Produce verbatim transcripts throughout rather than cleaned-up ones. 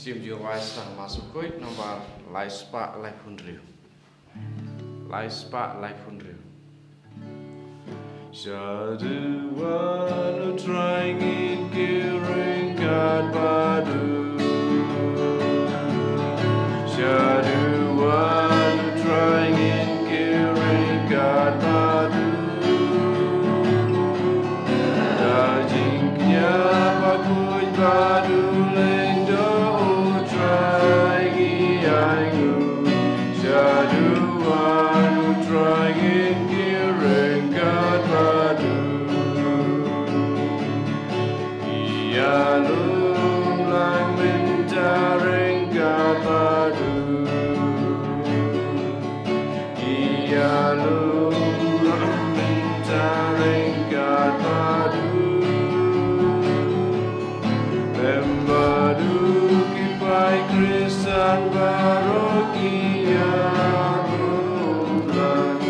Sim ju rwai sa Mass Bakhuid nombar lai spah laiphew hynriew. Lai spah laiphew hynriew. Shaduan U Trai ngin kyrkhu bad u. Shaduan U Trai ngin kyrkhu bad u. Da jingkñia bakhuid bad u lyngdoh U Trai ngi ainguh. Shaduan U Trai ngin kyrkhu bad u. Ïalum lang mynta ryngkat bad u. Ïalum lang mynta ryngkat bad u. Lem bad u ki paid Khristan baroh ki ïalum lang.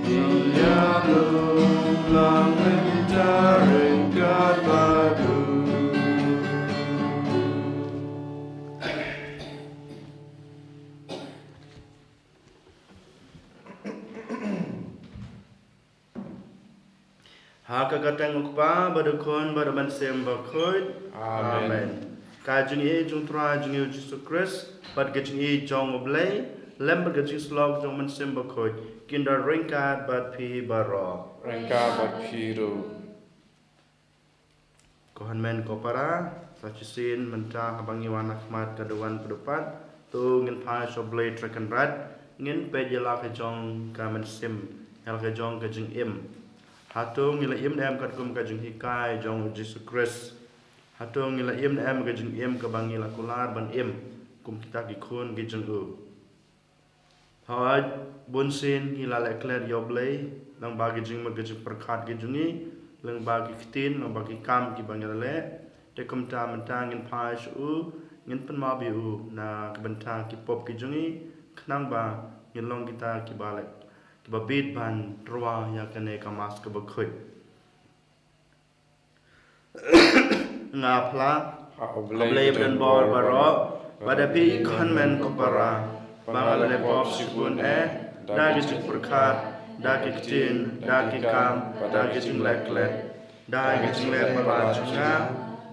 Ïalum lang mynta ryngkat bad u. Ha ka kyrteng U Kpa bad U Khun bad U Mynsiem Bakhuid. Amen. Amen. Ka jingïeit jong U Trai jong ngi U Jisu Khrist bad ka jingïeit jong U Blei lem bad ka jingsyllok jong U Mynsiem Bakhuid kin don ryngkat bad phi baroh. Ryngkat bad phi ruh. Ko hynmen ko para, sa shisien mynta haba ngi wan ha khmat ka duwan ka dupat, to ngin phai sha U Blei Trai Kynrad, ngin peit ïa la ka jong ka mynsiem, ïa la ka jong ka jingim. Hato ngi la im ne em katkum ka jinghikai jong U Jisu Khrist? Hato ngi la im ne em ka jingim kaba ngi la kular ban im kum kita ki khun ki jong u? Hooid, bunsien ngi la leh klet ïa U Blei lyngba ki jingmut ki jingpyrkhat ki jong ngi, lyngba ki ktien, lyngba ki kam kiba ngi la leh. Te kumta mynta ngin phai sha u, ngin pynmap ïa u na ka bynta ki pop ki jong ngi, khnang ba ngin long kita kiba leh, kiba bit ban rwai ïa kane ka Mass kaba khuid. Nga phla ha U Blei ba don bor baroh, bad ïa phi ko hynmen ko para, ba nga la leh pop shibun eh, da ki jingpyrkhat, da ki ktien, da ki kam, da ki jingleh klet, da ki jingleh palat jong nga,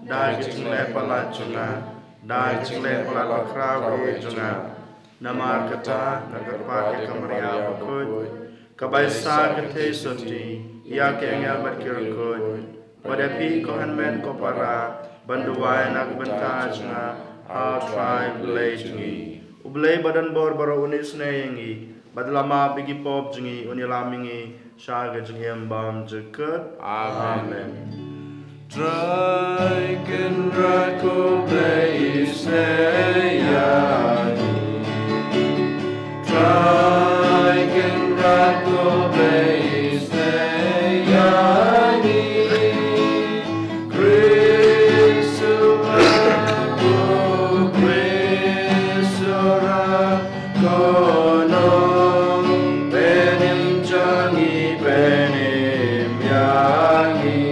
da ki jingleh palat jong nga, da ki jingleh palat bakhraw eh jong nga. Namar kata, nga kyrpad ïa ka Maria bakhuid, ka bai sah ka theisotti ïa ki angel bad ki riewkhuid, bad ïa phi ko hynmen ko para, ban duwai na ka bynta jong nga ha U Trai Blei jong ngi. U Blei ba don bor baroh un isynei ïa ngi, bad la map ïa ki pop jong ngi, un ïalam ïa ngi sha ka jingim bymjukut. Amen. Amen. Trai Kynrad ko Blei isynei ïa ngi. Trai Kynrad ko Blei isynei ïa ngi. Khrist u wan, ko Khrist u wan, ko nongpynim jong ngi pynim ïa ngi.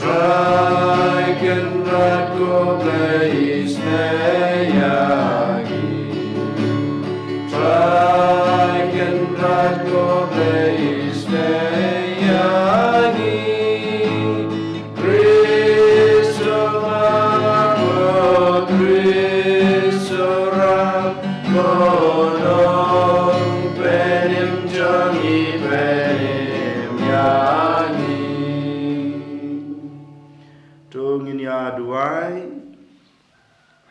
Trai Kynrad ko Blei isynei ïa ngi. Trai Kynrad ko Blei isynei ïa ngi. Khrist u wan, ko Khrist u wan, ko nongpynim jong ngi pynim ïa ngi. To ngin ïa duwai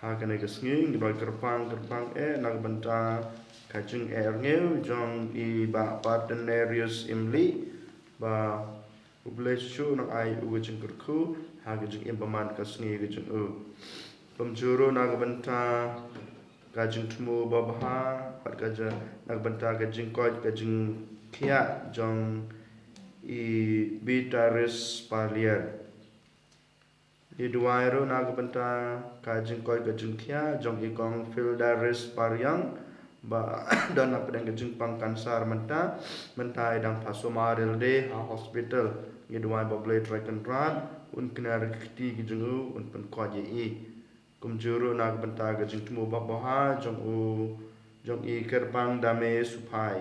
ha kane ka sngi, ngi ba kyrpang kyrpang eh na ka bynta ka jingeh rngiew jong i Bah Partenarius Imli, ba U Blei shisha u nang ai u ka jingkyrkhu ha ka jingim bymman ka sngi ka jong u. Kumjuh ruh na ka bynta ka jingthmu babha, bad ka jing, na ka bynta ka jingkoit ka jingkhiah jong i Bitaris Palier. Ngi duwai ruh na ka bynta ka jingkoit ka jingkhiah jong i Kong Fildaris Pariang, ba don hapdeng ka jingpang kansar mynta, mynta i dang pha sumar ïalade ha hospital. Ngi duwai ba U Blei Trai Kynrad un kner ki kti ki jong u, un pynkoit ïa i. Kumjuh ruh na ka bynta ka jingthmu baptisma jong u, jong i kyrpang da me suphai.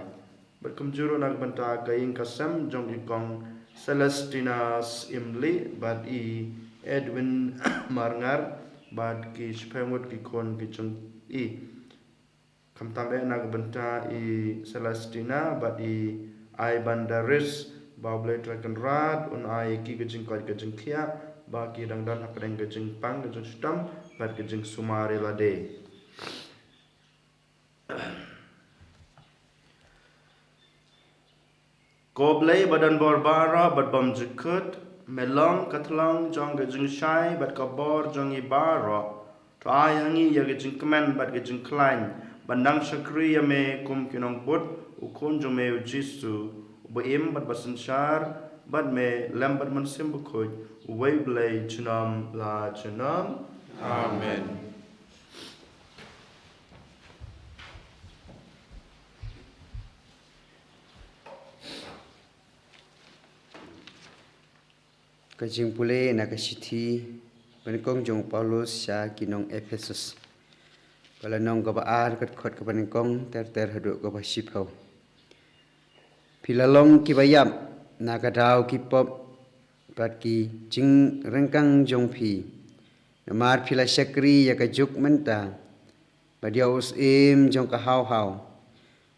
Bad kumjuh ruh na ka bynta ka ïing ka sem jong i kong Celestina Imli, bad i Edwin Marngar, bad ki shiphew ngut ki khun ki jong i. Khamtam eh na ka bynta i Celestina bad i Ibandaris, ba U Blei Trai Kynrad un ai ki ka jingkoit ka jingkhiah, ba ki dang don hapdeng ka jingpang ka jingshitom bad ka jingsumar ïa lade. Ko Blei ba don bor baroh bad bymjukut, me long ka thlong jong ka jingshai bad ka bor jong ngi baroh. To ai ha ngi ïa ka jingkmen bad ka jingkhlaiñ ban dang shakri ïa me kum ki nongbud u Khun jong me u Jisu, uba im bad ba synshar bad me lem bad Mynsiem Bakhuid, uwei U Blei junom la junom. Amen. Ka jingpule na ka shithi banyngkong jong u Paulus sha ki nong Ephesus. Ka lynnong kaba ar, ka dkhot kaba nyngkong ter ter haduh kaba shiphew. Phi la long kiba ïap na ka daw ki pop bad ki jingryngkang jong phi. Namar phi la shakri ïa ka juk mynta bad ïa u syiem jong ka haw haw.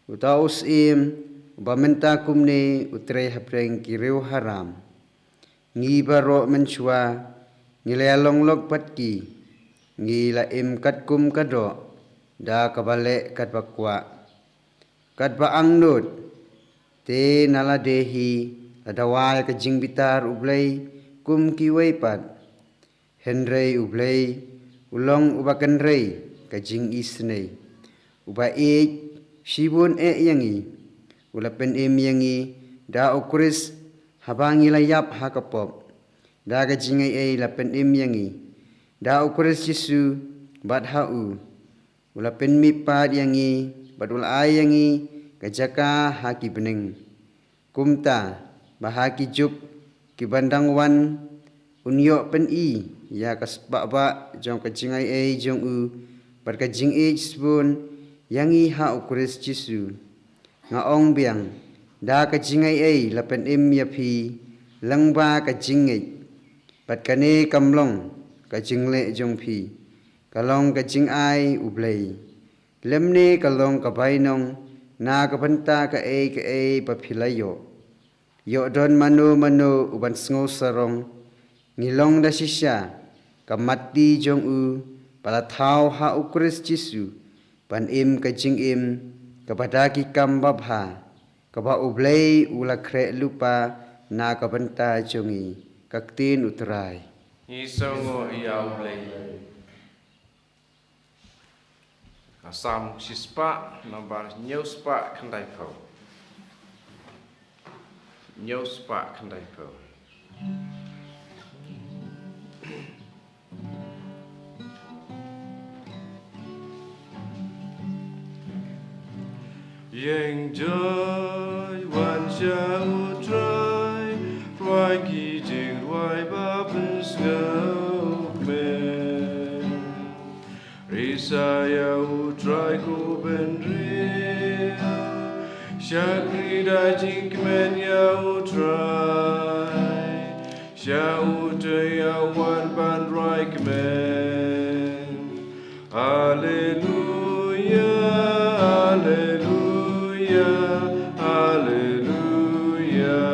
Uta u syiem uba mynta kumne u trei hapdeng ki riewharam. Ngi baroh mynshuwa ngi la ïalong lok bad ki. Ngi la im katkum ka doh, da kaba leh katba kwah, katba angnud. Te na lade hi la dawa ïa ka jingbitar U Blei kum kiwei pat. Hynrei U Blei u long uba kynrei ka jingisynei, uba ïeit shibun eh ïa ngi. U la pynim ïa ngi da u Khrist haba ngi la ïap ha ka pop. Da ka jingai ei la pynim ïa ngi da u Khrist Jisu, bad ha u u la pynmih pat ïa ngi bad u la ai ïa ngi ka jaka ha ki bneng. Kumta ba ha ki juk kiban dang wan un ïoh pyni ïa ka spah bah jong ka jingai ei jong u bad ka jingïeit shibun ïa ngi ha u Khrist Jisu. Nga ong biang, da ka jingai ei la pynim ïa phi lyngba ka jingngeit. Bad kane kam long ka jingleh jong phi, ka long ka jingai U Blei. Lymne ka long ka bainong na ka bynta kaei kaei ba phi la ïoh. Ïoh don mano mano uban sngew sarong. Ngi long da shisha ka matti jong u, ba la thaw ha u Khrist Jisu ban im ka jingim kaba da ki kam babha, kaba U Blei u la khreh lypa na ka bynta jong ngi. Ka ktien U Trai. Ngi sngewnguh ïa U Blei. Ka Salm shispah, nambar hynñiew spah khyndai phew. Hynñiew spah khyndai phew. Ïeng joi wan sha U Trai, rwai ki jingrwai ba pynsngewkmen. Risa ïa U Trai ko bynriew, shakri da jingkmen ïa U Trai. Sha uta ïa wan ban rwai kmen. Alleluia, alleluia, alleluia.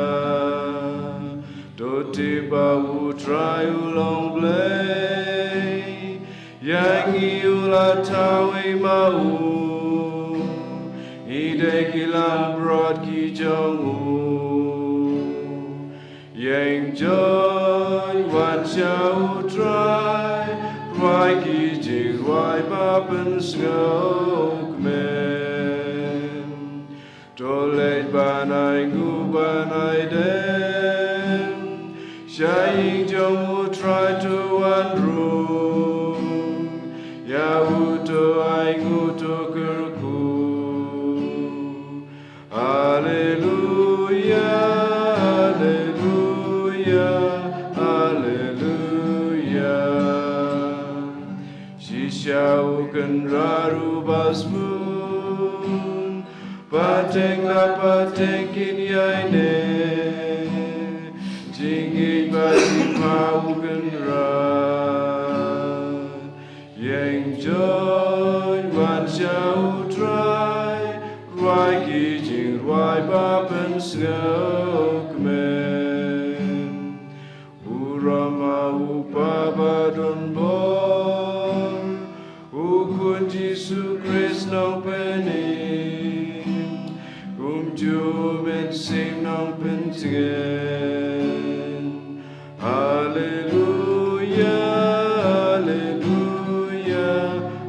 To tip ba U Trai u long Blei, ïa ngi u la thaw ei ma u, ngi dei ki langbrot ki jong u. Ïeng joi wan sha U Trai, rwai ki jingrwai ba pynsngewkmen. To leit ban ai nguh ban ai dem sha ïing jong U Trai, to wan rung ïa u, to ai nguh, to kyrkhu. Alleluia, alleluia, alleluia. Basmun, pateng la pateng kin ïai ne, jingïeit ba jingpha u Kynrad. Ïeng jong wan sha u Trai, rwai ki jingrwai ba pynsngewkmen. U Rama u Pa ba don bor, u Khun Jisu Khrist nongpynim, kumjuh u Mynsiem nongpyntngen. Haleluya, haleluya,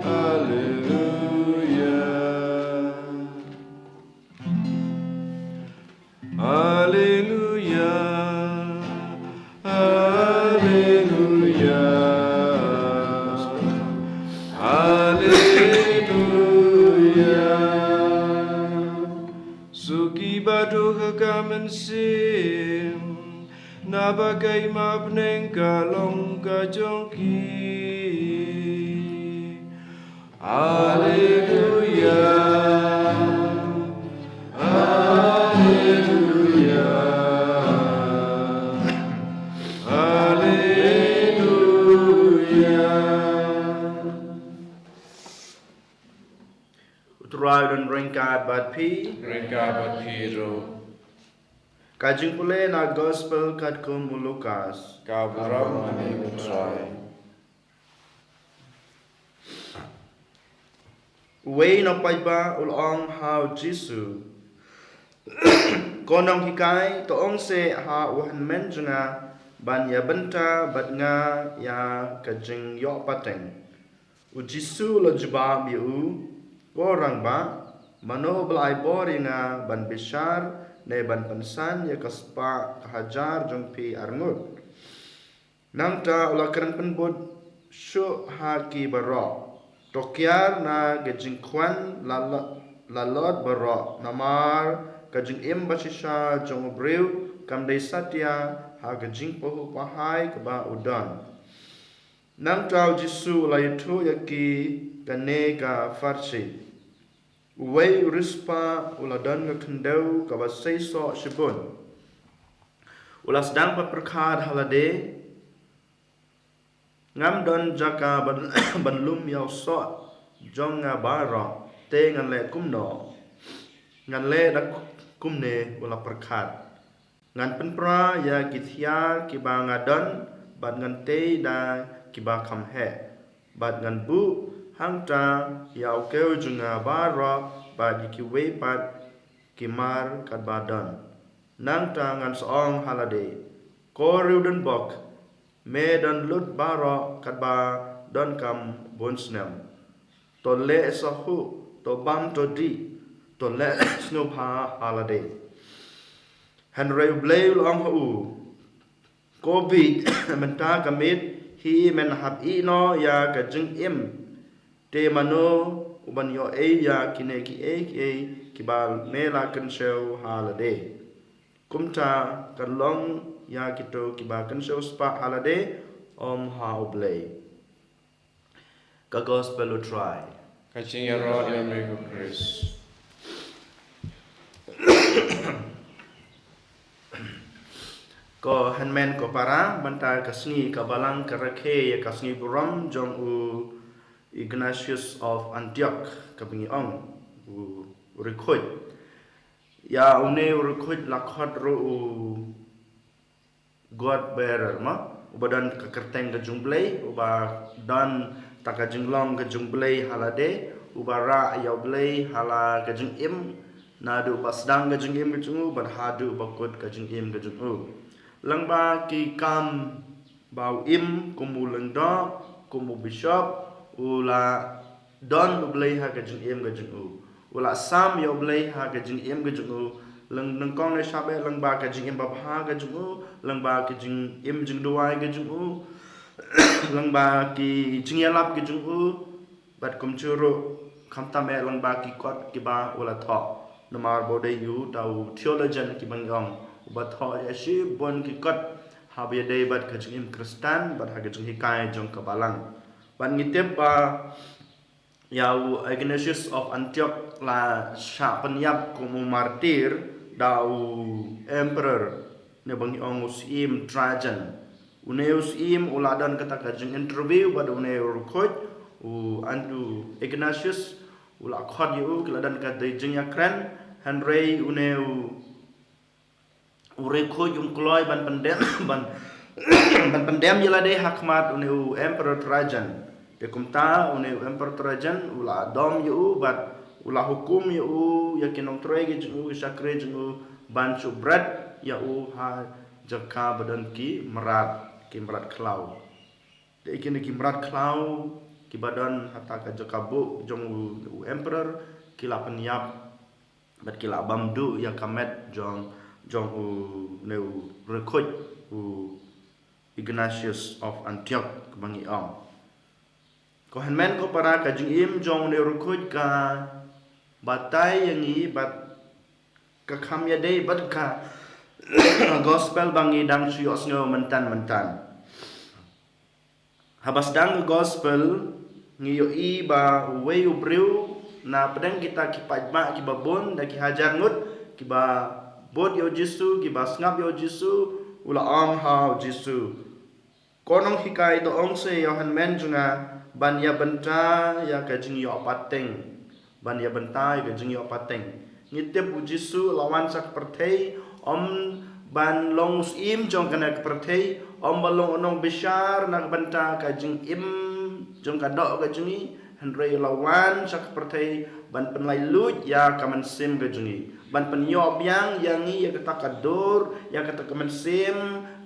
haleluya. Haleluya, haleluya, haleluya. Suki ba duh ka mynsiem, naba ka hima bneng ka long ka jong ki. Haleluya, haleluya, haleluya. U Trai un ryngkat bad phi. Ryngkat bad phi ruh. Ka jingpule na Gospel katkum u Lukas. Ka burom ma me, U Trai. Uwei na u paidbah u la ong ha u Jisu, Ko nonghikai, to ong seh ha u hynmen jong nga ban ïa bynta bad nga ïa ka jingïoh pateng. U Jisu u la jubab ïa u, Ko rangbah, mano ba la ai bor ïa nga ban bishar ne ban pynsan ïa ka spah ka hajar jong phi arngut? Nangta u la kren pynbud shuh ha ki baroh, To kiar na ka jingkhwan la, la, la lot baroh, namar ka jingim bashisha jong u briew kam dei satia ha ka jingpahuh pahai kaba u don. Nangta u Jisu u la ïathuh ïa ki kane ka pharshi. Uwei u riewspah u la don ka khyndew kaba seisoh shibun. U la sdang ban pyrkhat ha lade, Ngam don jaka ban, ban lum ïa u soh jong nga baroh, te ngan leh kumno? Ngan leh da kumne, u la pyrkhat. Ngan pynpra ïa ki thiar kiba nga don, bad ngan tei da kiba kham heh, bad ngan buh hangta ïa u kew jong nga baroh, bad ïa kiwei pat ki mar katba don. Nangta ngan sa ong ha lade, Ko riewdonbok, me don lut baroh katba donkam bun snem. To leh shuh, to bam, to dih, to leh sngewbha ha lade. Hynrei U Blei u la ong ha u, Ko bieit, mynta ka miet hi men hap ïeh noh ïa ka jingim. Te mano u ban ïoh ei ïa kine kiei kiei kiba me la kynshew ha lade? Kumta kan long ïa kito kiba kynshew spah ha lade, ym ha U Blei. Ka Gospel U Trai. Ka jingïaroh ïa me ko Khrist. Ko hynmen ko para, mynta ka sngi ka Balang ka rakhe ïa ka sngi burom jong u Ignatius of Antioch, kaba ngi ong u riewkhuid. Ïa une u riewkhuid la khot ruh u God bearer, mo, uba don ka kyrteng ka jong U Blei, uba don ta ka jinglong ka jong U Blei ha lade, uba rah ïa U Blei ha la ka jingim, naduh ba sdang ka jingim ka jong u bad haduh ba kut ka jingim ka jong u. Lyngba ki kam ba u im kum u lyngdoh, kum u bishop, u la don U Blei ha ka jingim ka jong u. U la sam ïa U Blei ha ka jingim ka jong u. Lyng-, nyngkong ne shabeh lyngba ka jingim babha ka jong u, lyngba ka jingim jingduwai ka jong u, lyngba ki jingïalap ka jong u, bad kumjuh ruh khamtam eh lyngba ki kot kiba u la thoh. Namar ba u dei uta u theologian kiba ngi ong, uba thoh ïa shibun ki kot haba ïadei bad ka jingim Khristan bad ha ka jinghikai jong ka Balang. Bad ngi tip ba ïa u Ignatius of Antioch la shah pynïap kum u martir da u emperor, ne ba ngi ong u Syiem Trajan. Une u Syiem u la don kata ka jing interview bad une u rukhuid, u Antu Ignatius, u la khot ïa u, ki la don kata jingïakren, hynrei une u u rukhuid um kloi ban pyndem, ban, ban pyndem ïa lade ha khmat une u emperor Trajan. Te kumta une u emperor Trajan u la dom ïa u bad u la hukum ïa u, ïa ki nongtrei ki jong u, ki shakri jong u, ban shu bret ïa u ha jaka ba don ki mrad, ki mrad khlaw. Te kine ki mrad khlaw kiba don ha ta ka jaka buh jong u, u emperor, ki la pynïap bad ki la bam duh ïa ka met jong, jong une u rukhuid, u Ignatius of Antioch, kaba ngi ong. Ko hynmen ko para, ka jingim jong une u rukhuid ka batai ïa ngi bad ka kham ïadei bad ka gospel ba ngi dang shu ïohsngew mynta mynta. Haba sdang ka gospel, ngi ïohi ba uwei u briew na pdeng kita ki paidbah kiba bun, da ki hajar ngut, kiba bud ïa u Jisu, kiba sngap ïa u Jisu, u la ong ha u Jisu, "Ko nonghikai, to ong seh ïa u hynmen jong nga ban ïa bynta ïa ka jingïoh pateng." Ban ïa bynta ïa ka jingïoh pateng. Ngi tip u Jisu u la wan sha ka pyrthei, ym ban long u syiem jong kane ka pyrthei, ym ban long u nongbishar na ka bynta ka jingim jong ka doh ka jong ngi, hynrei u la wan sha ka pyrthei ban pynlait luid ïa ka mynsiem ka jong ngi, ban pynïoh biang ïa ngi ïa kata ka dur, ïa kata ka mynsiem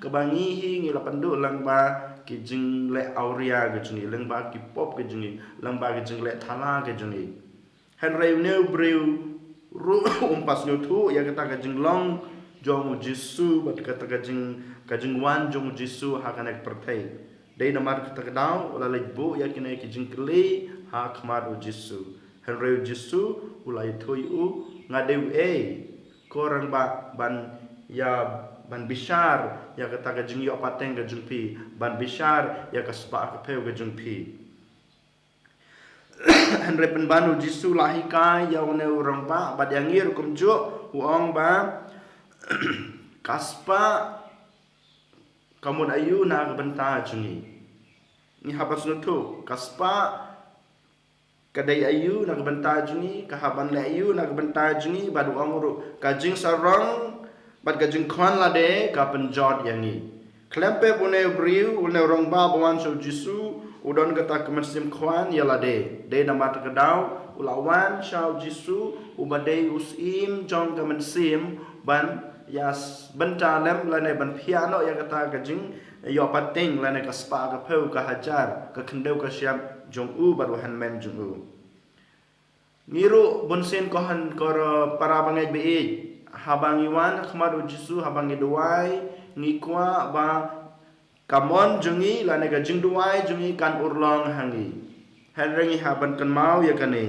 kaba ngi hi ngi la pynduh lyngba ki jingleh awria ka jong ngi, lyngba ki pop ka jong ngi, lyngba ki jingleh thala ka jong ngi. Hynrei une u briew ruh um pat sngewthuh ïa kata ka jinglong jong u Jisu bad kata ka jing, ka jingwan jong u Jisu ha kane ka pyrthei. Dei namar kata ka daw u la leit buh ïa kine ki jingkylli ha khmat u Jisu. Hynrei u Jisu u la ïathuh ïa u, "Nga dei uei? Ko rangbah, ban ïa, ban bishar ïa kata ka jingïoh pateng ka jong phi, ban bishar ïa ka spah ka phew ka jong phi?" Hynrei pynban u Jisu u la hikai ïa une u rangbah bad ïa ngi ruh kumjuh, u ong ba ka spah ka mut aïu na ka bynta jong ngi? Ngi hap ban sngewthuh, ka spah ka dei aïu na ka bynta jong ngi, ka hap ban leh aïu na ka bynta jong ngi, bad u ong ruh ka jingsarong bad ka jingkhwan lade ka pynjot ïa ngi. Khlem pep une u briew, une u rangbah ba wan sha u Jisu, u don kata ka mynsiem khwan ïa lade. Dei namar kata ka daw u la wan sha u Jisu, uba dei u syiem jong ka mynsiem, ban ïa s-, bynta lem lane ban phiah noh ïa kata ka jingïoh pateng lane ka spah ka phew, ka hajar, ka khyndew ka shyiap jong u bad u hynmen jong u. Ngi ruh bunsien ko hynmen ko para bangeit baieit, haba ngi wan ha khmat u Jisu, haba ngi duwai, ngi kwah ba ka mon jong ngi lane ka jingduwai jong ngi kan urlong ha ngi. Hynrei ngi hap ban kynmaw ïa kane.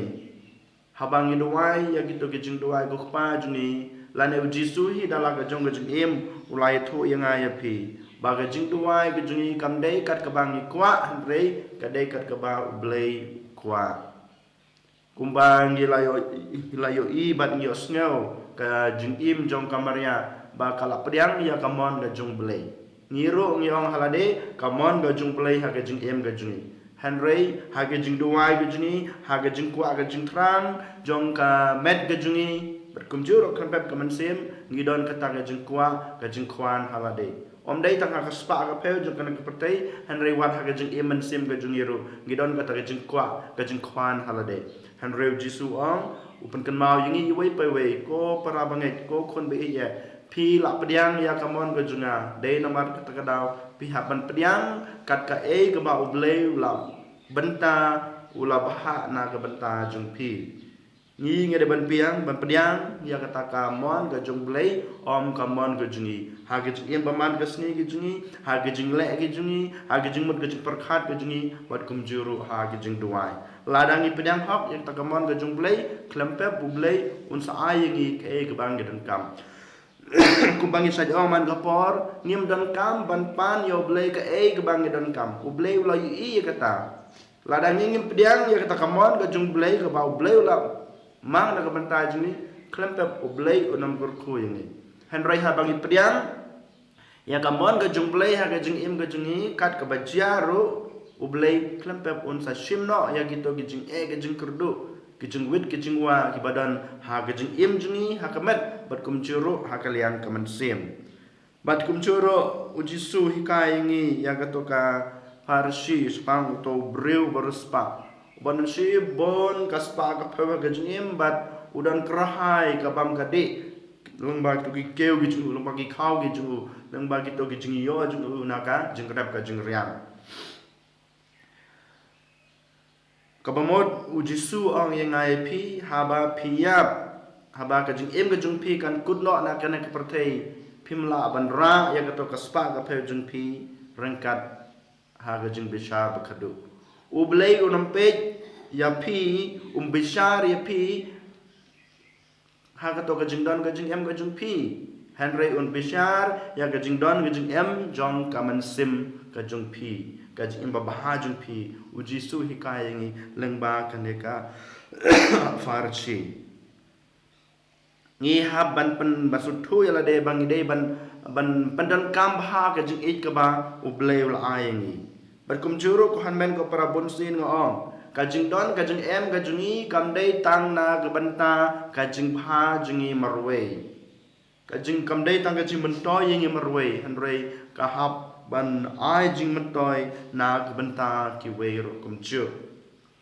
Haba ngi duwai ïa kito ki jingduwai, ko Kpa jong ngi, lane u Jisu hi da la ka jong ka jingim u la ïathuh ïa nga ïa phi ba ka jingduwai ka jong ngi kam dei kat kaba ngi kwah, hynrei ka dei kat kaba U Blei u kwah. Kumba ngi la ïoh, la ïohi bad ngi ïohsngew, ka jingim jong ka Maria ba ka la pdiang ïa ka mon ka jong U Blei. Ngi ruh ngi ong ha lade, ka mon ka jong U Blei ha ka jingim ka jong ngi. Hynrei ha ka jingduwai ka jong ngi, ha ka jingkwah ka jingthrang jong ka met ka jong ngi, bad kumjuh ruh khlem pep ka mynsiem, ngi don kata ka jingkwah ka jingkhwan ha lade. Ym dei tang ha ka spah ka phew jong kane ka pyrthei, hynrei wat ha ka jingim mynsiem ka jong ngi ruh ngi don kata ka jingkwah ka jingkhwan ha lade. Hynrei u Jisu u ong, u pynkynmaw ïa ngi iwei pa iwei, ko para bangeit, ko khun baieit, phi la pdiang ïa ka mon ka jong nga, dei namar kata ka daw phi hap ban pdiang kat kaei kaba U Blei u la bynta, u la bhah na ka bynta jong phi. Ngi, ngi dei ban pdiang, ban pdiang ïa kata ka mon ka jong U Blei, ym ka mon ka jong ngi. Ha ka jingim bymman ka sngi ka jong ngi, ha ka jingleh ka jong ngi, ha ka jingmut ka jingpyrkhat ka jong ngi, bad kumjuh ruh ha ka jingduwai. Lada ngi pdiang hok ïa kata ka mon ka jong U Blei, khlem pep U Blei un sa ai ïa ngi kaei kaba ngi donkam. Kumba ngi sa ong man ka por, ngim donkam ban pan ïa U Blei kaei kaba ngi donkam. U Blei u la ïohi ïa kata. Lada ngi ngim pdiang ïa kata ka mon ka jong U Blei kaba U Blei u la mang na ka bynta jong ngi, khlem pep U Blei un ym kyrkhu ïa ngi. Hynrei haba ngi pdiang ïa ka mon ka jong U Blei ha ka jingim ka jong ngi, kat kaba jia ruh, U Blei khlem pep un sa shim noh ïa kito ki jingeh ki jingkyrduh, ki jingwit ki jingwa kiba don ha ka jingim jong ngi ha ka met, bad kumjuh ruh ha ka liang ka mynsiem. Bad kumjuh ruh U Jisu u hikai ïa ngi ïa kato ka pharshi, shaphang uto u briew bariewspah, uba don shibun ka spah ka phew ha ka jingim, bad u don kyrhai ka bam ka dih lyngba kito ki kiew ki jong u, lyngba ki khaw ki jong u, lyngba kito ki jingïoh jong u na ka jingrep ka jingriang. Kaba mut U Jisu u ong ïa nga ïa phi, haba phi ïap, haba ka jingim ka jong phi kan kut noh na kane ka pyrthei, phim lah ban rah ïa kato ka spah ka phew jong phi ryngkat ha ka jingbishar ba khatduh. U Blei un ym peit ïa phi, um bishar ïa phi ha kato ka jingdon ka jingem ka jong phi, hynrei un bishar ïa ka jingdon ka jingem jong ka mynsiem ka jong phi, ka jingim babha jong phi. U Jisu u hikai ïa ngi lyngba kane ka pharshi. Ngi hap ban pyn, ban sngewthuh ïa lade ba ngi dei ban, ban pyndonkam bha ka jingïeit kaba U Blei u la ai ïa ngi. Bad kumjuh ruh ko hynmen ko para, bunsien nga ong, ka jingdon ka jingem ka jong ngi kam dei tang na ka bynta ka jingbha jong ngi marwei. Ka jing, kam dei tang ka jingmyntoi ïa ngi marwei, hynrei ka hap ban ai jingmyntoi na ka bynta kiwei ruh kumjuh.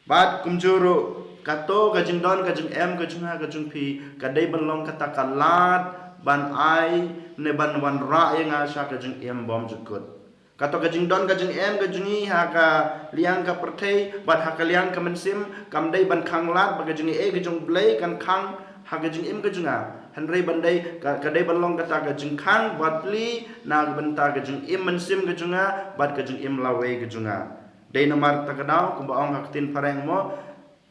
Bad kumjuh ruh, kato ka jingdon ka jingem ka jong nga ka jong phi ka dei ban long kata ka lad ban ai ne ban wanrah ïa nga sha ka jingim bymjukut. Kato ka jingdon ka jingem ka jong ngi ha ka liang ka pyrthei bad ha ka liang ka mynsiem kam dei ban khang lad ba ka jingïeit ka jong U Blei kan khang ha ka jingim ka jong nga, hynrei ban dei ka, ka dei ban long kata ka jingkhang bad plie na ka bynta ka jingim mynsiem ka jong nga bad ka jingim lawei ka jong nga. Dei namar kata ka daw, kumba ong ha ka ktien phareng mo,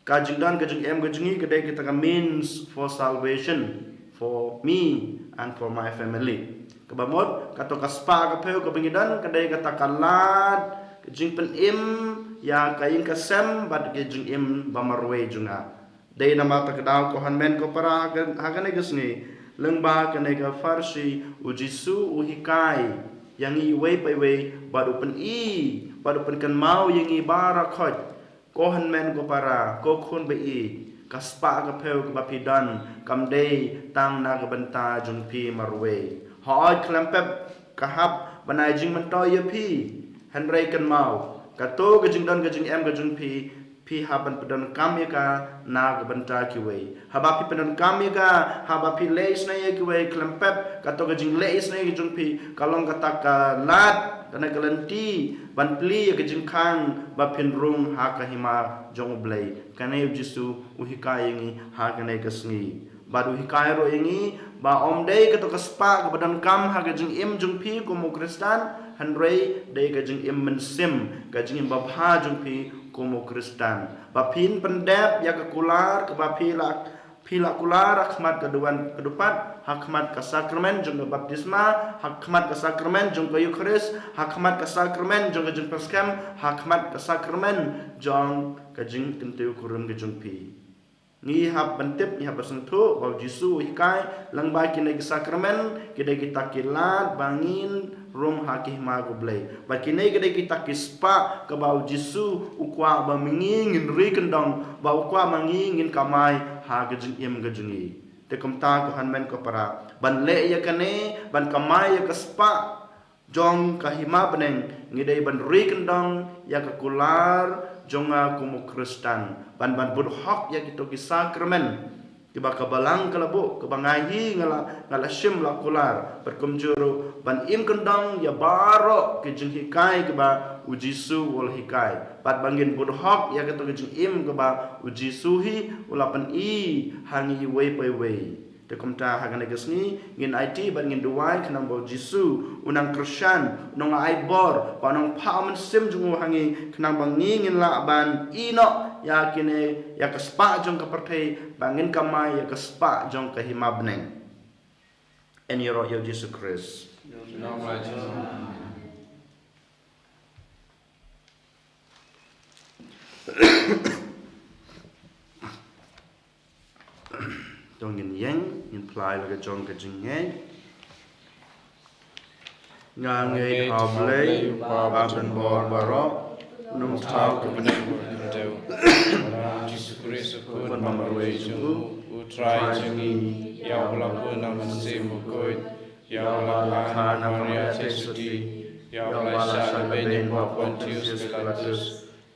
ka jingdon ka jingem ka jong ngi ka dei kata ka means for salvation for me and for my family. Kaba mut, kato ka spah ka phew kaba ngi don ka dei kata ka lad ka jingpynim ïa ka ïing ka sem bad ka jingim ba marwei jong nga. Dei namar kata ka daw ko hynmen ko para, ha ka, ha kane ka sngi, lyngba kane ka pharshi, U Jisu u hikai ïa ngi iwei pa iwei bad u pyni bad u pynkynmaw ïa ngi baroh khoit. Ko hynmen ko para, ko khun ba ïeit, ka spah ka phew kaba phi don kam dei tang na ka bynta jong phi marwei. Hooid, khlem pep ka hap ban ai jingmyntoi ïa phi, hynrei kynmaw, kato ka jingdon ka jingem ka jong phi, phi hap ban pyndonkam ïa ka na ka bynta kiwei. Haba phi pyndonkam ïa ka, haba phi leh isynei ïa kiwei, khlem pep kato ka jingleh isynei ka jong phi ka long kata ka lad, kane ka lynti ban plie ïa ka jingkhang ba phin rung ha ka hima jong U Blei. Kane U Jisu u hikai ïa ngi ha kane ka sngi. Bad u hikai ruh ïa ngi ba ym dei kato ka spah kaba donkam ha ka jingim jong phi kum u Khristan, hynrei dei ka jingim mynsiem, ka jingim babha jong phi kum u Khristan. Ba phin pyndep ïa ka kular kaba phi la, phi la kular ha khmat ka duwan ka dupat, ha khmat ka sakramen jong ka baptisma, ha khmat ka sakramen jong ka Eukharist, ha khmat ka sakramen jong ka jingpyrshang, ha khmat ka sakramen jong ka jingkyntiew kurim ka jong phi. Ngi hap ban tip, ngi hap ban sngewthuh ba U Jisu u hikai lyngba kine ki sakramen ki dei kita ki lad ba ngin rung ha ka hima U Blei. Ba kine ki dei kita ki spah kaba U Jisu u kwah ba ma ngi ngin ri kyndong, ba u kwah ma ngi ngin kamai ha ka jingim ka jong ngi. Te kumta ko hynmen ko para, ban leh ïa kane, ban kamai ïa ka spah jong ka hima bneng, ngi dei ban ri kyndong ïa ka kular jong nga kum u Khristan, ban, ban bud hok ïa kito ki sakramen kiba ka Balang ka la buh, kaba nga hi nga la, nga la shim la kular, bad kumjuh ruh ban im kyndong ïa baroh ki jinghikai kiba U Jisu u la hikai, bad ba ngin bud hok ïa kito ki jingim kiba U Jisu hi u la pyni ha ngi iwei pa iwei. Te kumta ha kane ka sngi ngin aiti bad ngin duwai khnang ba U Jisu un nang kyrshan, un nang ai bor, ba un nang phah u Mynsiem jong u ha ngi khnang ba ngi ngin lah ban ïeh noh ïa kine, ïa ka spah jong ka pyrthei, ba ngin kamai ïa ka spah jong ka hima bneng. Yn ïaroh ïa U Jisu Khrist. Amen. To ngin ïeng, ngin phla ïa la ka jong ka jingngeit. Nga ngeit ha U Blei, U Kpa badonbor baroh, U Nongthaw ka bneng bad ka khyndew, Jisu Khrist u khun ba marwei jong u, U Trai jong ngi, ïa uba la bun na u Mynsiem Bakhuid, ïa uba la kha na Maria theisotti, ïa uba la shah na beiñ u Pontius Pilatus,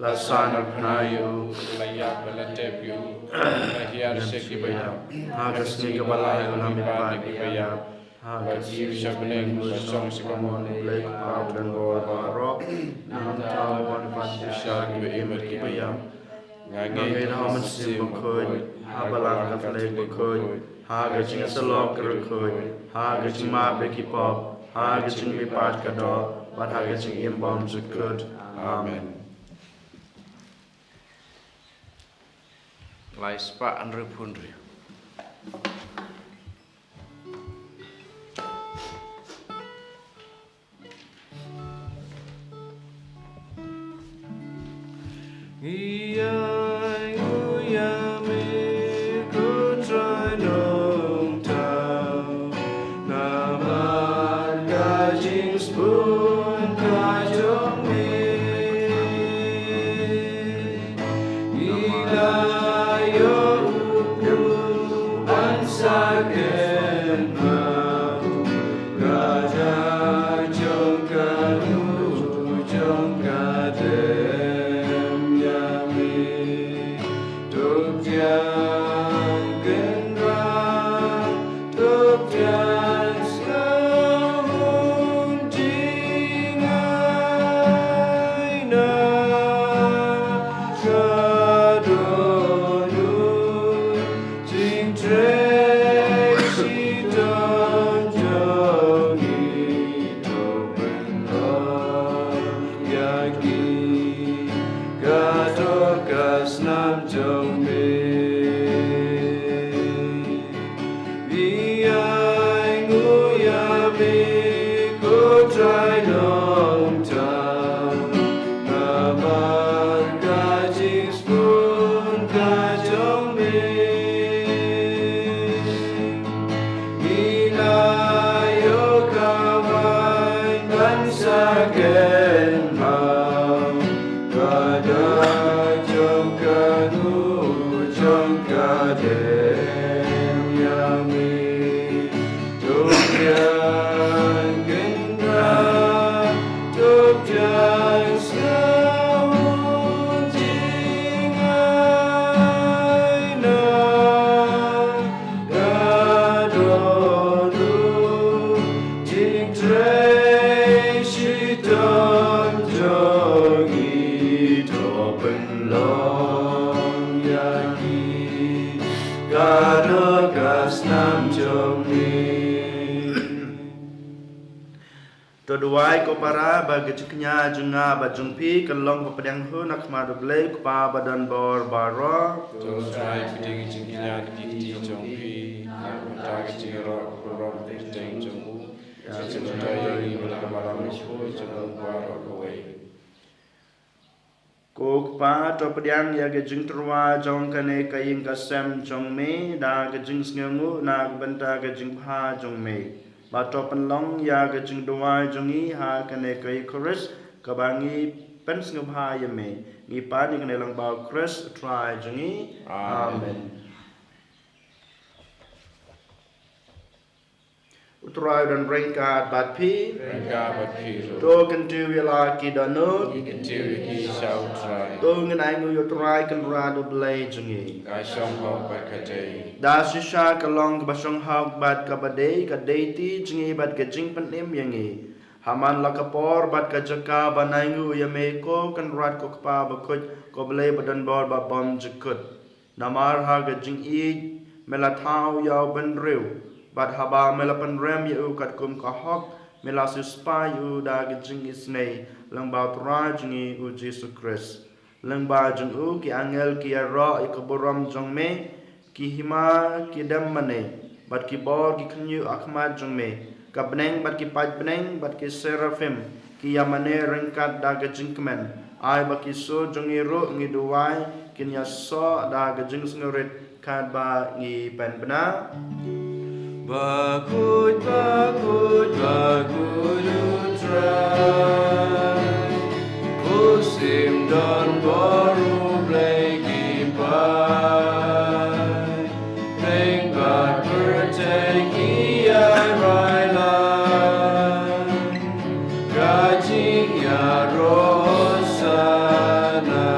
la sah na bnai ïa u, la ïap bad la tep ïa u, la hiar sha kiba ïap, ha ka sngi kaba lai u la mihpat na kiba ïap, ha ka jingïaseng bad ka jingshong sha ka mon U Blei U Kpa badonbor baroh, nangta un wan ban pynshai ïa kiba im bad kiba ïap. Nga ngeit ha U Mynsiem Bakhuid, ha Balang Katholik bakhuid, ha ka jingïasyllok baroh khuid, ha ka jingmap ïa ki pop, ha ka jingmihpat ka doh, bad ha ka jingim bymjukut. Amen. Lai spah hynriewphew hynriew. Ngi ainguh ïa me ko Trai Nongthaw, namar ka jingsbun ka jong me. Ngi la ïoh u ban sa kynmaw ka dak jong ka, u jong ka dem ïa me. To pdiang kynrad, to pdiang sngewbha, jingai na ka dohnud, jingtrei shitom jong ngi, to pynlong ïa ki katto ka snam jong me. Ngi ainguh ïa me ko Trai Nongthaw, namar ka jingsbun ka jong me. Ngi la ïoh ka waiñ ban sa kynmaw ka dak jong ka, u jong ka dem ïa me. To pdiang kynrad, to pdiang sngewbha, jingai na ka dohnud, jingtrei shitom jong ngi, to pynlong ïa ki katto ka snam jong me. To duwai ko para ba ka jingkñia jong nga bad jong phi kan long ba pdiang hun ha khmat U Blei U Kpa badonbor baroh. To Trai pdiang jingkñia ki kti jong phi na ka bynta ka jingïaroh ka burom ka kyrteng jong u. Ïa ka jingmyntoi ïa ngi bad la ka balang jong u baroh kawei. Ko Kpa, to pdiang ïa ka jingtyrwa jong kane ka ïing ka sem jong me da ka jingsngewnguh na ka bynta ka jingbha jong me. Bad to pynlong ïa ka jingduwai jong ngi ha kane ka Eukharist kaba ngi pynsngewbha ïa me. Ngi pan ïa kane lyngba U Khrist U Trai jong ngi. Amen. Amen. U Trai u don ryngkat bad phi. Ryngkat bad phi ruh. To kyntiew ïa la ki dohnud. Kyntiew ïa ki sha U Trai. To ngin ainguh ïa U Trai Kynrad U Blei jong ngi. Ka shong hok bad ka dei. Da shisha ka long kaba shong hok bad kaba dei, ka dei ti jong ngi bad ka jingpynim ïa ngi. Ha man la ka por bad ka jaka ban ainguh ïa me ko Kynrad ko Kpa bakhuid ko Blei badonbor babymjukut. Namar ha ka jingïeit me la thaw ïa u bynriew, bad haba me la pynrem ïa u katkum ka hok, me la siewspah ïa u da ka jingisynei lyngba U Trai jong ngi U Jisu Khrist. Lyngba jong u ki angel ki ïaroh ïa ka burom jong me, ki hima ki dem mane, bad ki bor ki khynñiuh ha khmat jong me. Ka bneng bad ki paid bneng bad ki seraphim ki ïa mane ryngkat da ka jingkmen. Ai ba ki sur jong ngi ruh ngi duwai Ngin ïasoh da ka jingsngewrit katba ngi pynbna. Bakhuid, bakhuid, bakhuid U Trai. U sim don bor U Blei ki paid. Pynban pyrthei ki ïarai lang. Ka jingïaroh Hosana.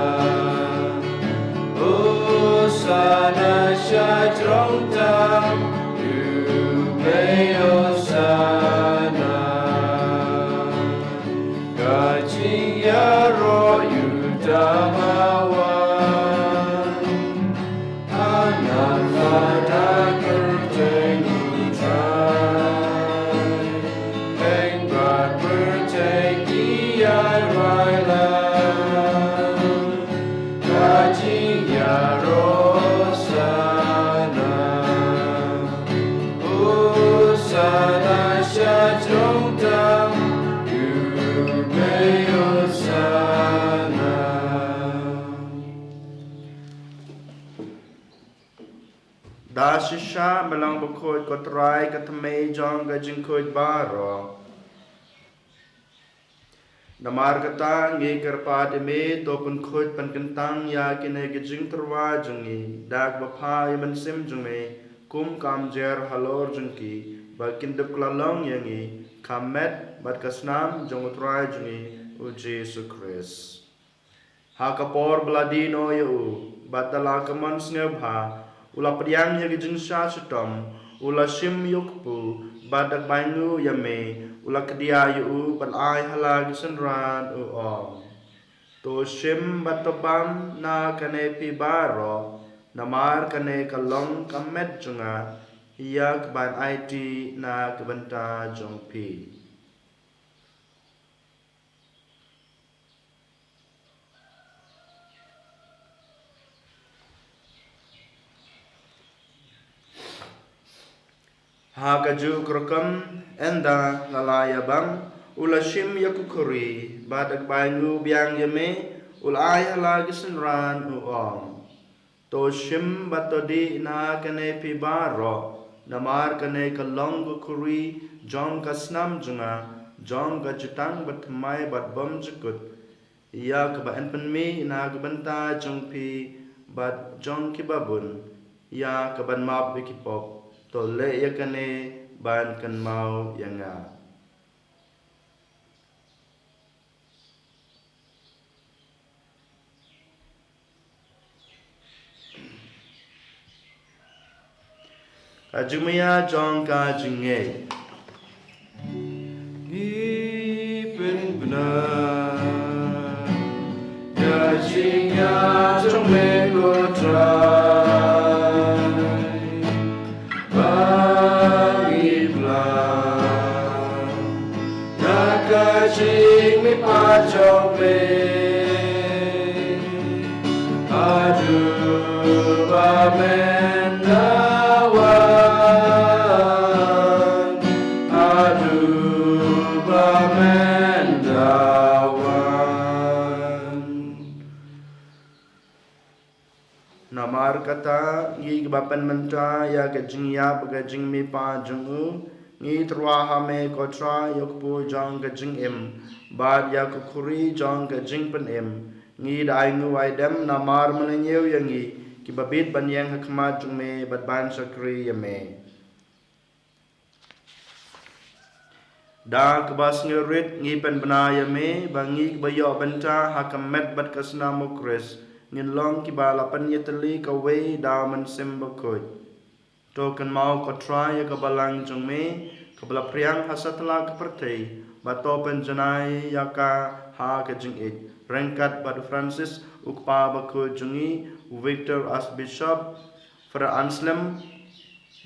Hosana sha jrong tam, U Blei Hosana. Ka jingïaroh U Tama wan. Anna fada kyrteng U Trai. Pynban pyrthei ki ïarai lang. Ka jingïaroh Hosana. Hosana sha jrong tam, U Blei Hosana. Da shisha me long bakhuid ko Trai, ka thymmei jong ka jingkhuid baroh. Namar kata ngi kyrpad ïa me, to pynkhuid pynkyntang ïa kine ki jingtyrwa jong ngi da kaba phah ïa u Mynsiem jong me, kum ka umjer halor jong ki, ba kin dep kylla long ïa ngi ka met bad ka snam jong U Trai jong ngi U Jisu Khrist. Ha ka por ba la die noh ïa u, bad da la ka mon sngewbha, u la pdiang ïa ka jingshah shitom, u la shim ïa u kpu, bad da kaba ainguh ïa me, u la kdiah ïa u, bad ai ha la ki synran u ong. To shim bad to bam na kane phi baroh, namar kane ka long ka met jong nga, ïa kaban aiti na ka bynta jong phi. Ha kajuh ka rukom, ynda la la ïa bam, u la shim ïa ka khuri, bad da kaba ainguh biang ïa me, u la ai ha la ki synran u ong. To shim bad to dih na kane phi baroh, namar kane ka long ka khuri jong ka snam jong nga, jong ka jutang bathymmai bad bymjukut, ïa kaba yn pynmih na ka bynta jong phi bad jong kiba bun, ïa kaban map ïa ki pop. To leh ïa kane ban kynmaw ïa nga. Ka jingmia jong ka jingngeit. Ngi pynbna ïa ka jingïaid jong me ko Trai. Ba ngi pla na ka jingmihpat jong me. Haduh ba men da wan. Haduh ba men da wan. Namar kata, ngi kiba pynmynta ïa ka jingïap ka jingmihpat jong u, ngi tyrwa ha me ko Trai ïa u kpu jong ka jingim, bad ïa ka khuri jong ka jingpynim, ngi da ainguh aidem namar mynñiew ïa ngi, kiba bit ban ïeng ha khmat jong me bad ban shakri ïa me. Da kaba sngewrit ngi pynbna ïa me, ba ngi kiba ïoh bynta ha ka met bad ka snam u Khrist, ngin long kiba la pynïatylli kawei da u Mynsiem Bakhuid. To kynmaw ko Trai ïa ka balang jong me, kaba la phriang ha satlak ka pyrthei, bad to pynjanai ïa ka ha ka jingïeit. Ryngkat bad u Francis, u kpa bakhuid jong ngi, u Victor Archbishop, Father Anselm,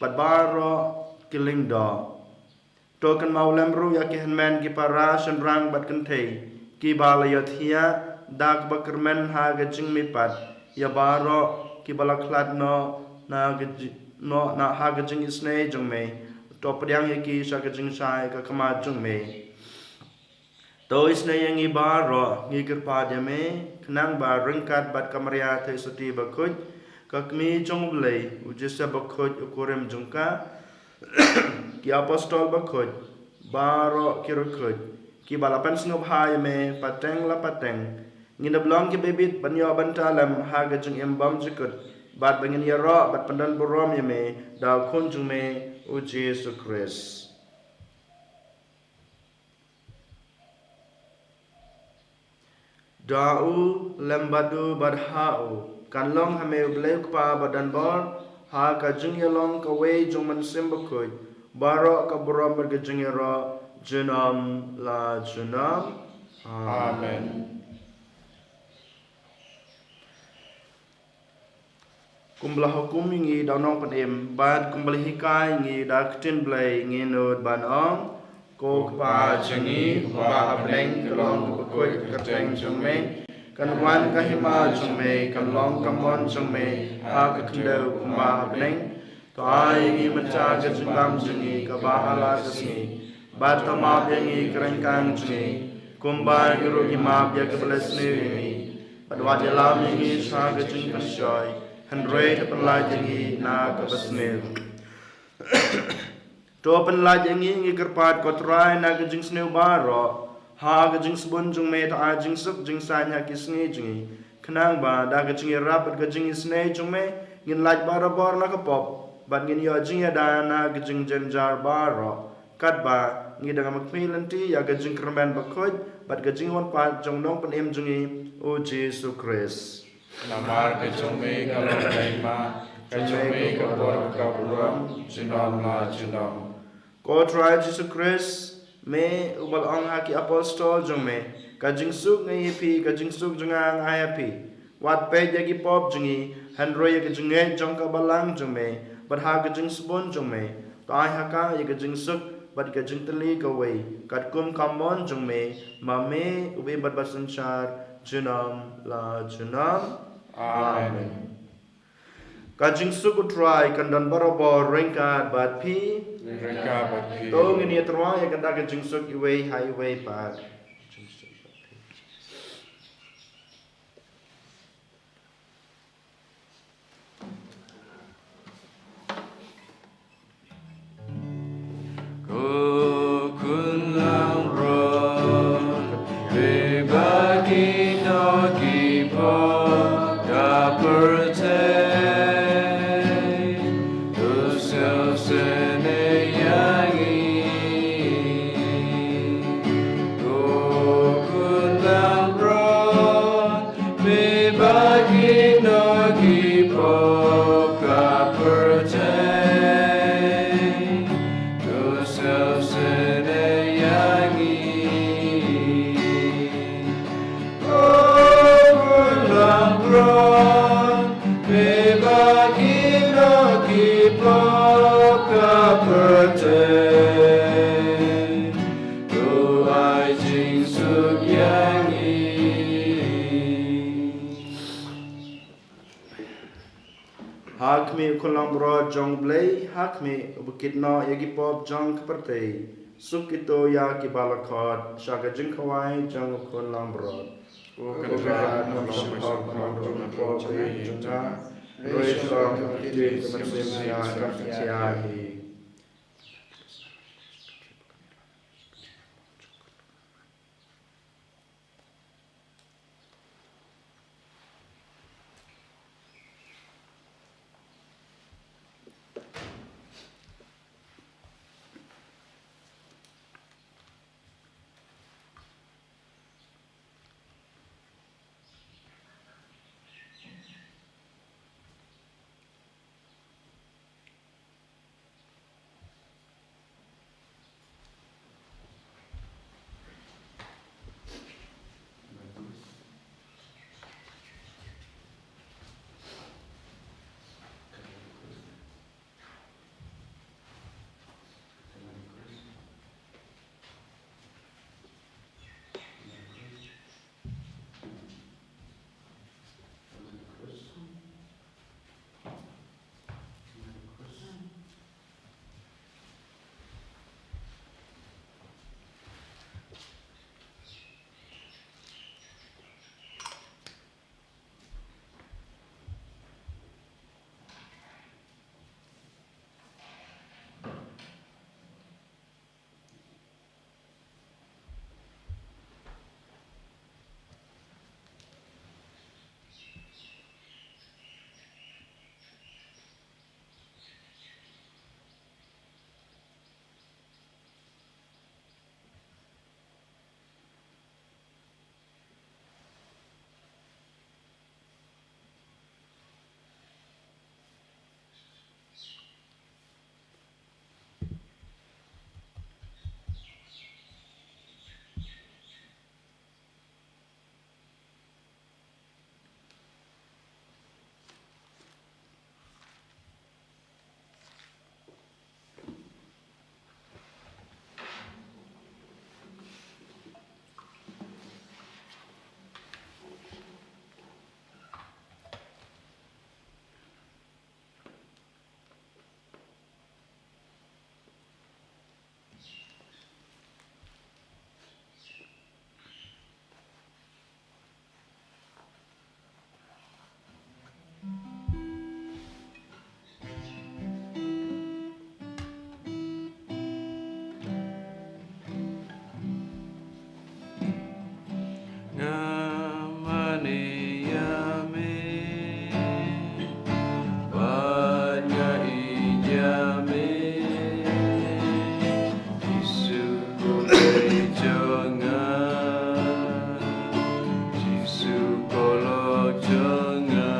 bad baroh ki lyngdoh. To kynmaw lem ruh ïa ki hynmen ki para shynrang bad kynthei, kiba la ïohthiah da kaba kyrmen ha ka jingmihpat, ïa baroh kiba la khlad noh na ka ji-, noh na ha ka jingisynei jong me, to pdiang ïa ki sha ka jingshai ka khmat jong me. To isynei ïa ngi baroh, ngi kyrpad ïa me, khnang ba ryngkat bad ka Maria Theisotti bakhuid, ka kmie jong U Blei, u Joseph bakhuid, u kurim jong ka, ki apostol bakhuid, baroh ki riewkhuid, kiba la pynsngewbha ïa me pateng la pateng, ngin ïa long kiba bit ban ïoh bynta lem ha ka jingim bymjukut, bad ba ngin ïaroh bad pyndonburom ïa me da u Khun jong me, u Jisu Khrist. Da u, lem bad u, bad ha u, kan long ha me U Blei U Kpa badonbor, ha ka jingïalong kawei jong U Mynsiem Bakhuid, baroh ka burom bad ka jingïaroh, junom la junom. Amen. Amen. Kumba la hukum ïa ngi da u Nongpynim, bad kumba la hikai ïa ngi da ka ktien Blei, ngin nud ban ong: Ko Kpa jong ngi, uba ha bneng, ka long kaba khuid ka kyrteng jong me, kan wan ka hima jong me, kan long ka mon jong me, ha ka khyndew kumba ha bneng. To ai ïa ngi mynta ka jingbam jong ngi kaba ha la ka sngi, bad to map ïa ngi ka ryngkang jong ngi, kumba ngi ruh ngi map ïa kiba leh sniew ïa ngi. Bad wat ïalam ïa ngi sha ka jingpynshoi, hynrei to pynlait ïa ngi na kaba sniew. To pynlait ïa ngi, ngi kyrpad ko Trai, na ka jingsniew baroh, ha ka jingsbun jong me, to ai jingsuk jingsaiñ ha ki sngi jong ngi, khnang ba da ka jingïarap bad ka jingisynei jong me, ngin lait barabor na ka pop, bad ngin ïoh jingïada na ka jingjynjar baroh. Katba ngi dang ïa khmih lynti ïa ka jingkyrmen bakhuid bad ka jingwan pat jong u Nongpynim jong ngi, u Jisu Khrist. Namar ka jong me ka long ka hima, ka jong me ka bor ka burom, junom la junom. Ko Trai Jisu Khrist, me uba la ong ha ki apostol jong me: Ka jingsuk nga ai ïa phi, ka jingsuk jong nga nga ai ïa phi. Wat peit ïa ki pop jong ngi, hynrei ïa ka jingngeit jong ka balang jong me, bad ha ka jingsbun jong me, to ai ha ka ïa ka jingsuk bad ka jingtylli kawei, katkum ka mon jong me, ma me u im bad ba synshar junom la junom. Amen. Amen. Ka jingsuk u Trai kan don barabor ryngkat bad phi. Ryngkat bad phi. To ngin ïa tyrwa ïa kata ka jingsuk iwei ha iwei pat. Ko Khun langbrot, phi ba ki nongkyrpad ka pyrthei, to sngewsynei ïa ngi. Ko Khun langbrot, phi ba ki nongkyrpad ka pyrthei, to sngewsynei ïa ngi. Ko Khun langbrot, phi ba ki nongkyrpad ka pyrthei, to ai jingsuk ïa ngi. Ha khmih u Khun langbrot jong U Blei, ha khmih uba kit noh ïa ki pop jong ka pyrthei, suk kito ïa kiba la khot sha ka jingkhawai jong u Khun langbrot. Ko Kynrad, ngam shym hok ban long pop jong nga, hynrei shu ong kata ka ktien, ka mynsiem jong nga kan khia hi. Jisu ko Blei jong nga, Jisu ko Lok jong nga.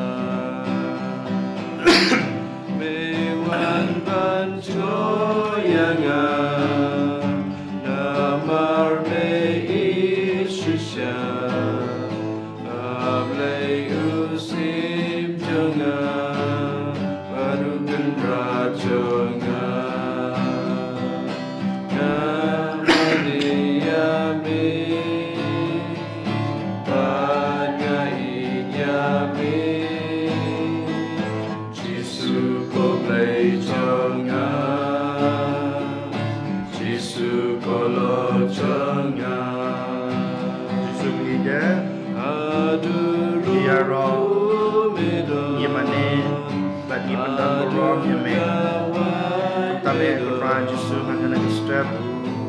Me wan ban jngoh ïa nga, namar me ïeit shisha. A Blei u Syiem jong nga, bad u Kynrad jong nga. Nga mane ïa me, bad nga ïeit ïa me. Jisu ko Blei jong nga, Jisu ko Lok jong nga. Jisu ngi ïeit, ngi ïaroh, ngi mane bad ngi pyndonburom ïa me. Kata me ko Trai Jisu, ha kane ka step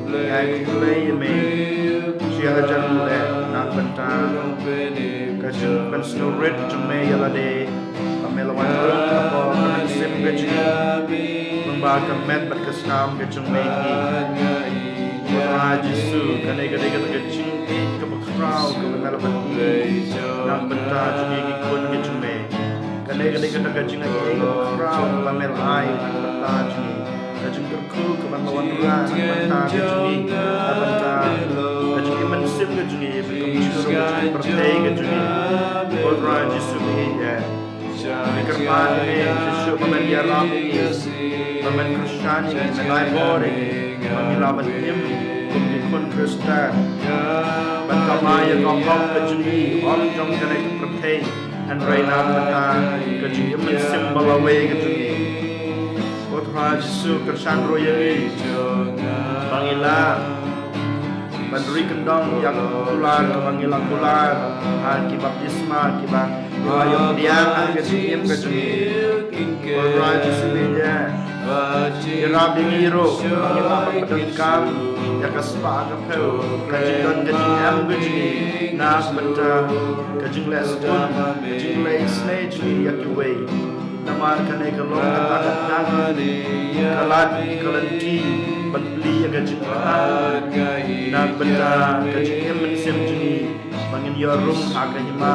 ngi ai khublei ïa me. Shi hajar nguh eh na ka bynta ka jingpynsngewrit jong me ïa lade. Ba me la wan rung hapoh ka mynsiem ka jong ngi, lyngba ka met bad ka snam ka jong me hi. Ko Trai Jisu, kane ka dei kata ka jingïeit kaba khraw kaba me la pyni na ka bynta jong ngi ki khun ka jong me. Kane ka dei kata ka jingïeit kaba khraw kaba me la ai na ka bynta jong ngi. Ka jingkyrkhu kaba me la wanrah na ka bynta ka jong ngi, na ka bynta ka jingim mynsiem ka jong ngi, bad kumjuh ruh ka jingpyrthei ka jong ngi. Ko Trai Jisu, ngi ïeit ïa me. Ngi kyrpad ïa me shuh shuh ba men ïarap ïa ngi, ba men kyrshan ïa ngi, men ai bor ïa ngi, ba ngin lah ban im kum ki khun Khristan ban kamai ïa ka hok ka jong ngi, ym jong kane ka pyrthei, hynrei na ka bynta ka jingim mynsiem ba lawei ka jong ngi. Ko Trai Jisu, kyrshan ruh ïa ngi ba ngin lah ban ri kyndong ïa ka kular kaba ngi la kular ha ki baptisma kiba ngi la ïoh pdiang ha ka jingim ka jong ngi. Ko Trai Jisu, ngi ïeit ïa me. Ïarap ïa ngi ruh ba ngin lah ban pyndonkam ïa ka spah ka phew, ka jingdon ka jingem ka jong ngi, na ka bynta ka jingleh sbun, ka jingleh isynei jong ngi ïa kiwei. Namar kane ka long kata ka dak, ka lad, ka lynti ban plie ïa ka jingkha na ka bynta ka jingim mynsiem jong ngi, ba ngin ïoh rung ha ka hima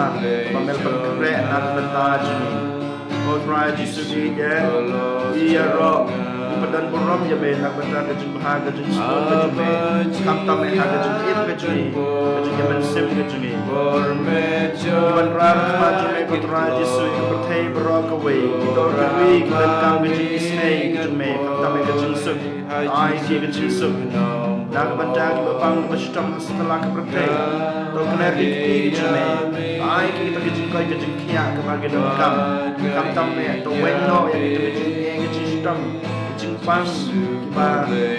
ba me la pynkhreh na ka bynta jong ngi. Ko Trai Jisu, ngi ïeit ïa me, ngi ïaroh, ngi pyndonburom ïa me na ka bynta ka jing bha ka jingsngewbha ka jong me, khamtam eh ha ka jingim ka jong ngi, ka jingim mynsiem ka jong ngi. Ngi wanrah ha khmat jong me ko Trai Jisu ïa ka pyrthei baroh kawei, kito kiba donkam ka jingisynei ka jong me, khamtam eh ka jingsuk. Ai ki ka jingsuk na ka bynta kiba pang kiba shitom ha satlak ka pyrthei. To kner ki kti ki jong me. Ai ki kita ki jingkoit ki jingkhiah kiba ki donkam. Khamtam eh to weng noh ïa kita ki jingeh ki jingshitom ki jingpang kiba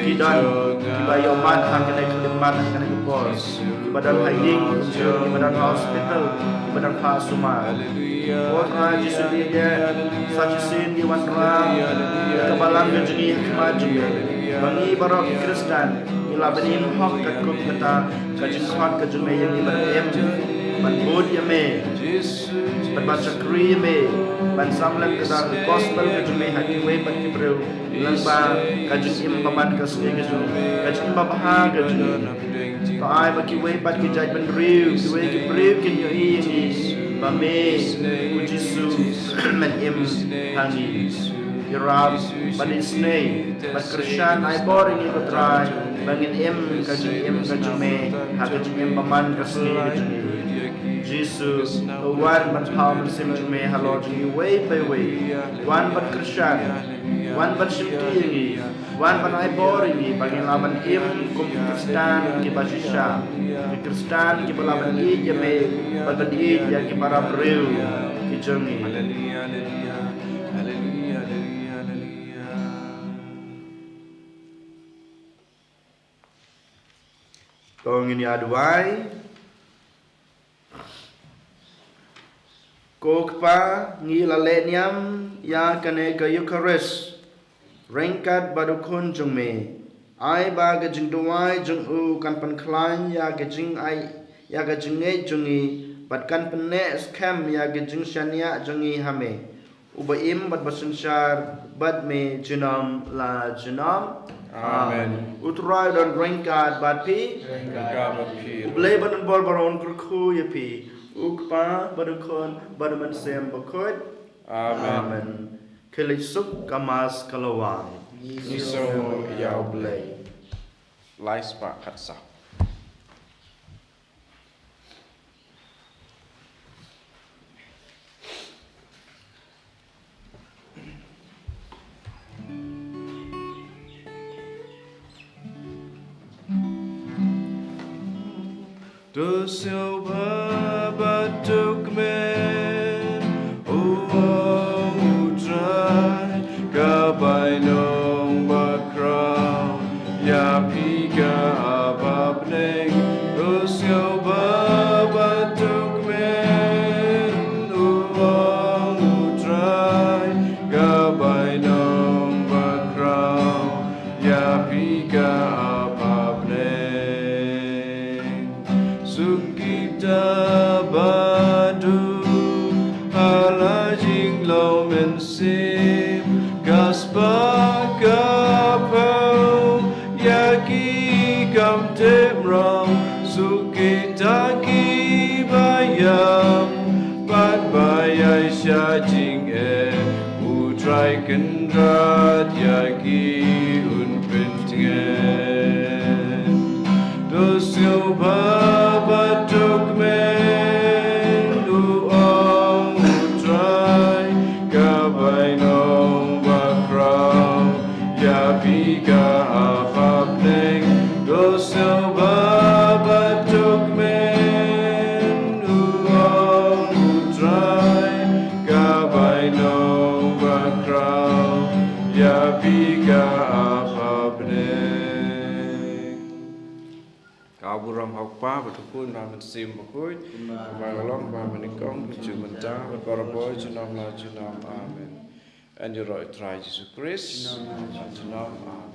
ki don, kiba ïoh mad ha kane ka khyllipmat ha kane ka por. Kiba don ha ïing, kiba don ha hospital, kiba don ha sumar. Ko Trai Jisu, ngi ïeit ïa me, sa shisien ngi wanrah ïa ka balang ka jong ngi ha khmat jong me. Ba ngi baroh ki Khristan ngi lah ban im hok katkum kata ka jingkhot ka jong me ïa ngi ban im, ban bud ïa me, ban, ban shakri ïa me, ban sam lem kata ka gospel ka jong me ha kiwei pat ki briew, lyngba ka jingim bymman ka sngi ka jong ngi, ka jingim babha ka jong ngi. To ai ba kiwei pat ki jaitbynriew, kiwei ki briew kin ïohi ïa ngi ba me, ko Jisu, men im ha ngi. Ïarap bad isynei bad kyrshan, ai bor ïa ngi ko Trai ba ngin im ka jingim ka jong me ha ka jingim bymman ka sngi ka jong ngi. Jisu, to wan ban pynpaw mynsiem jong me halor jong ngi iwei pa iwei. Wan ban kyrshan, wan ban shimti ïa ngi. Wan ban ai bor ïa ngi ba ngin lah ban im kum ki Khristan kiba shisha, ki Khristan kiba lah ban ïeit ïa me bad ban ïeit ïa ki para briew ki jong ngi. Haleluya, haleluya, haleluya, haleluya, haleluya. To ngin ïa duwai. Ko Kpa, ngi la leh niam ïa kane ka Eukharist ryngkat bad u Khun jong me. Ai ba ka jingduwai jong u kan pynkhlaiñ ïa ka jingai, ïa ka jingngeit jong ngi, bad kan pynneh skhem ïa ka jingshaniah jong ngi ha me. Uba im bad ba synshar bad me junom la junom. Amen. U Trai u don ryngkat bad phi. Ryngkat bad phi. U Blei ba don bor baroh un kyrkhu ïa phi. U Kpa bad u Khun bad u Mynsiem Bakhuid. Amen. Amen. Khie leit suk ka Mass ka la wai. Ngi sngewnguh ïa U Blei. Lai spah khatsaw. To sngewbha bad to kmen, u ong U Trai, ka bainong bakhraw ïa phi ka bapneng. To sngewbha bad to kmen, u ong U Trai, ka bainong bakhraw ïa phi ka bapneng. Suk kita bad u ha la jinglong mynsiem, ka spah ka phew ïa ki kam tip rong. Suk kita kiba ïam bad ba ïaishah jingeh, U Trai Kynrad ïa ki un pyntngen. To sngewbha bad to kmen, u ong U Trai, ka bainong bakhraw ïa phi ka bapneng. To sngewbha bad to kmen, u ong U Trai, ka bainong bakhraw ïa phi ka bapneng. Ka burom ha U Kpa bad U Khun bad U Mynsiem Bakhuid, kumba ka long, kumba mynnyngkong, kumjuh mynta, bad barabor, junom la junom. Amen. Yn ïaroh ïa U Trai Jisu Khrist. Junom. Amen.